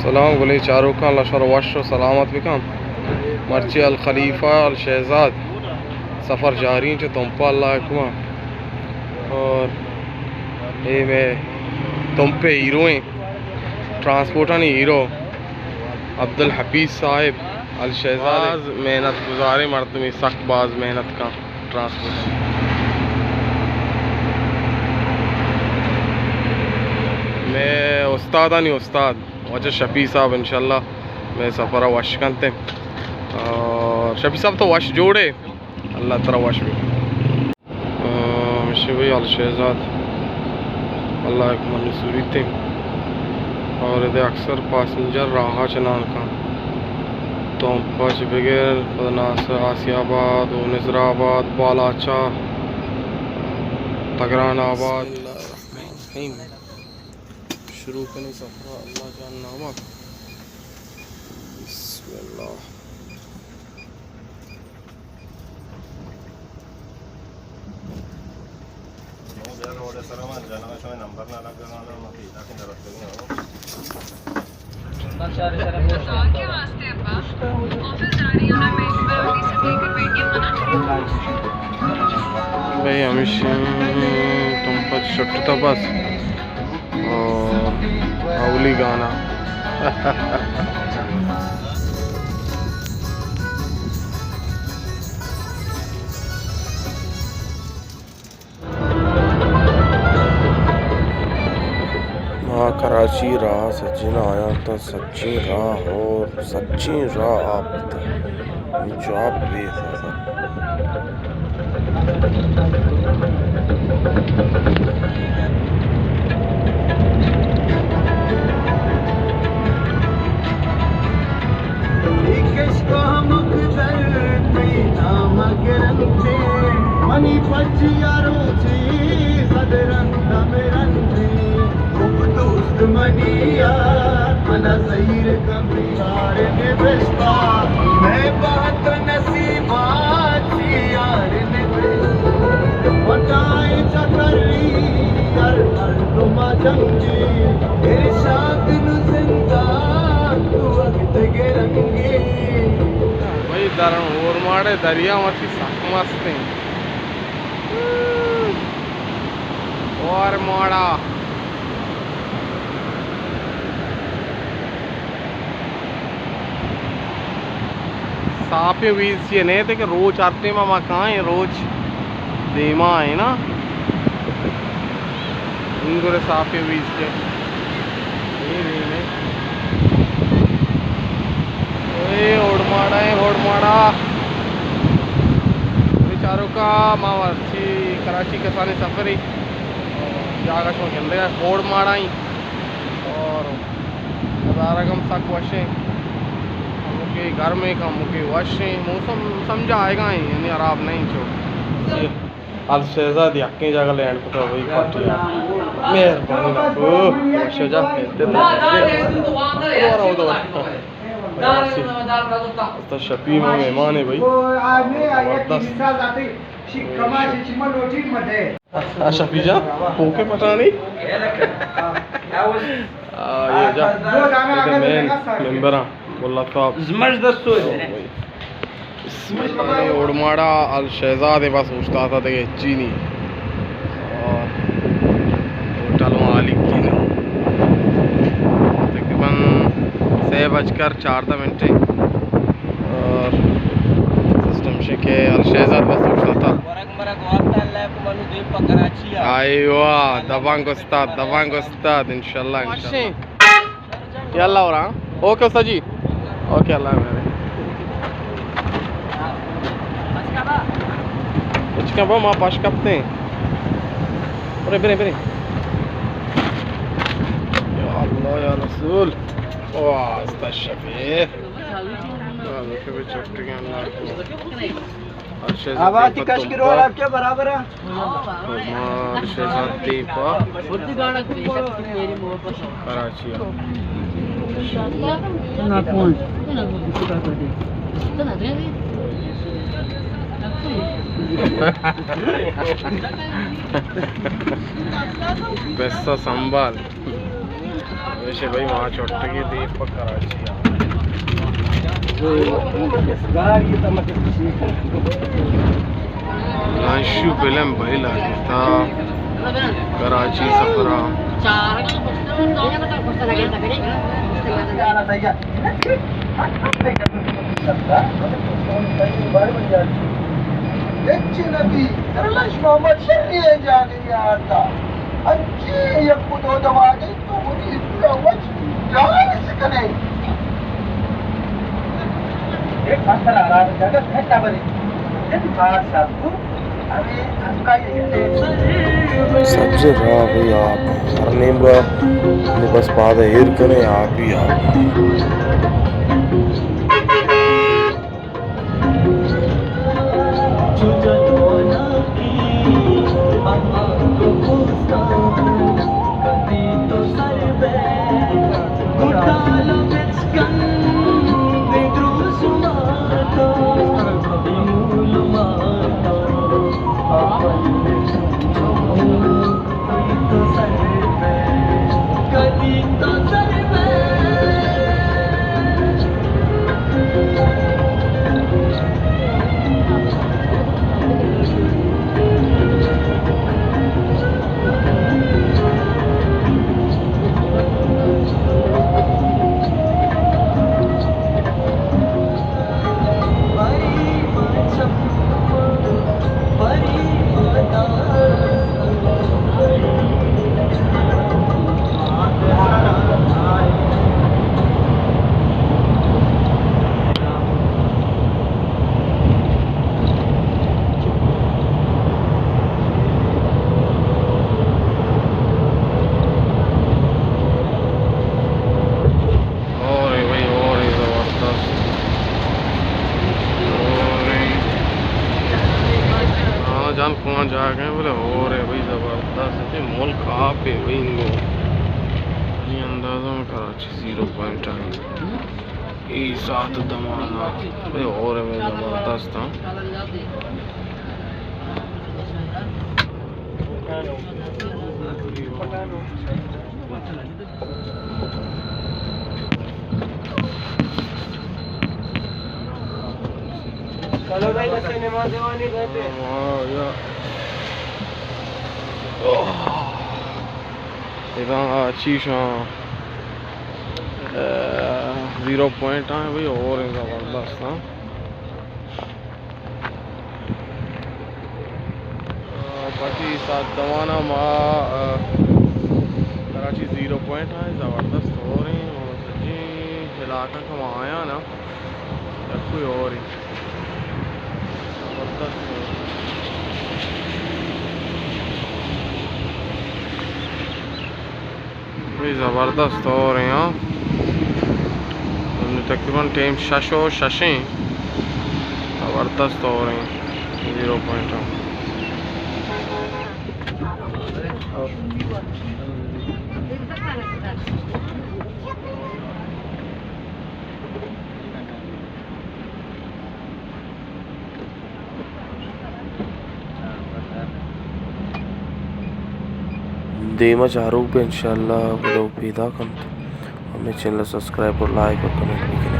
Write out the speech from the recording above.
سلام گلیں چاروکاں، اللہ شمارا وش و سلامت بکن۔ مرچی الخلیفہ الشہزاد سفر جاری انت چہ تمپ ءَ اللہ حکمہ۔ اور اے مئے تمپ ءِ ہیرو ایں، ٹرانسپورٹانی ہیرو عبدالحفیظ صاحب الشہزاد۔ باز محنت گزاریں مردمے، سک باز محنت کن ٹرانسپورٹ۔ مئے استادانی استاد واجہ شفیع صاحب انشاءاللہ مئے سفر ءَ وش کنت۔ اور شفیع صاحب تو وش جوڑ ئے، اللہ ترا وش بہ۔ آ، ہمیشی بھائی الشہزاد اللہ حکمہ نی سوریت ایں۔ اور ادے اکثر پاسنجر راہ ءَ چنان کن۔ تمپ ءَ چہ بگر پدا ناصر، آسیہ آباد، و نظر آباد، بالاچہ، تگران آباد۔ بسم اللہ الرحمن الرحیم۔ شروع کنیں سفر ءَ اللہ جان نام ءَ۔ بسم اللہ۔ بھئی ہمیشی تمپ ءَ چہ شتتا بس۔ او، اولی گانا۔ آ کراچی راہ سجین آیاں تا سجین راہ اور سجین راہ آپ تا۔ انچو آپ ریس۔ منی پچیا روچی زد رند ہمے رندے، گپ دوست منی یار، منا زہیر کم یار نبشتہ، مئے بہت نصیبا چی یار نبشتہ، پٹائے چکری یار مردم جنگی، ارشاد نو زندہ تو وقت گرنگی۔ بھئی، در-، اورماڑہ دریا مرچی سک مست ایں۔ اورماڑہ۔ ساپیں ویز چی نہ ات کہ روچ ہر ٹائم ما کائیں، روچ دیما ایں نا۔ انگرے ساپیں ویز چی۔ اے دیمے۔ اے اورماڑہ ایں، اورماڑہ۔ اے چاروکاں، ما مرچی کراچی کسانیں سفرے جاگہ شما گندگا، اورماڑہ ایں۔ اور نظارگ ہم سک وش ایں، کمکے گرم ایں، کمکے وش ایں، موسم سمجھا آئیگا ایں، یعنی خراب نہ ایں چو۔ الشہزاد یکیں جاگہ لینڈ کتا بھئی پارٹی۔ مہربانی لکو، وش جا، دوبارہ، دوبارہ۔ استاد شفیع ما مہمان ایں بھئی، زبردست۔ اشرفی جان، کوکے پٹانی۔ آ، یہ جا، یہ مین ممبر ہاں، ملا صاحب۔ زمش دستور۔ بسم اللہ۔ اورماڑہ الشہزاد بس اوشتاتا دگہ چینی۔ اور ہوٹل مالک کی نا۔ تقریباً سے بج کر چاردہ منٹ ایں۔ اور سسٹم شے کہ الشہزاد بس اوشتاتا۔ آئی واہ، دبانگ استاد، دبانگ استاد، انشاءاللہ، انشاءاللہ۔ یلا اور ہاں۔ اوکے استاد جی۔ اوکے، اللہ حافظ۔ اچھا، ما پاش کپتے ایں۔ برے، برے، برے۔ یا اللہ، یا رسول۔ واہ، استاد شفیع۔ واہ، دیکھو بھئی، چپٹی کے اندر۔ آباتی کش کے روڈ آپ کیا برابر ہے؟ ما الشہزاد ءَ پہ کراچی ءَ۔ پیسہ سنبھال۔ ایشی بھائی، ما چٹگی دیم پہ کراچی ءَ۔ نشو بلم بھائی لگتا کراچی سفرا۔ ہچ نبی، ترلش محمد شری ءِ جاگہی ءَ آرتا۔ انچیں یک دو دمانے تو منی پورا وچ جان سکنے۔ ایک پتھر آرام جگہ گھٹا بنے۔ جن بادشاہ کو ہمیں ہسکائی۔ سجے راہ بھئی آپ ہر نیمگا، نی بس پاد ایر کنے آپ ہی آپ۔ اور ہے بھائی، اور ہے زبردست۔ اور ہے۔ ہاں جان، کون جاگہ ہے بولے، اور ہے بھائی زبردست۔ اچھے ملک آپ ہے بھائی انگو۔ یہ اندازہ میں کراچی زیرو پوائنٹ آئیں۔ اے ساعت دمانا بھئی، اور ہے بھئی، زبردست ہاں۔ چلو بھائی، بس نماز وانی گئے تھے۔ ہاں، یا۔ ادا چیشاں۔ زیرو پوائنٹ آئیں بھئی، اور ہیں زبردست ہاں۔ باقی ساعت دوانا ما، آ، کراچی زیرو پوائنٹ آئیں زبردست اور ہیں، اور جی علاقہ کا وہاں آیا نا، کوئی اور ہی زبردست اور۔ بھئی زبردست اور ہیں ہاں۔ تقریباً ٹائم شش و ششیں۔ زبردست اور ہیں۔ زیرو پوائنٹ ہاں۔ دیما چاروک بہ انشاءاللہ ویڈیو پیدا کنت۔ ہمے چینل سبسکرائب اور لائک اور کمنٹ بہ کنت۔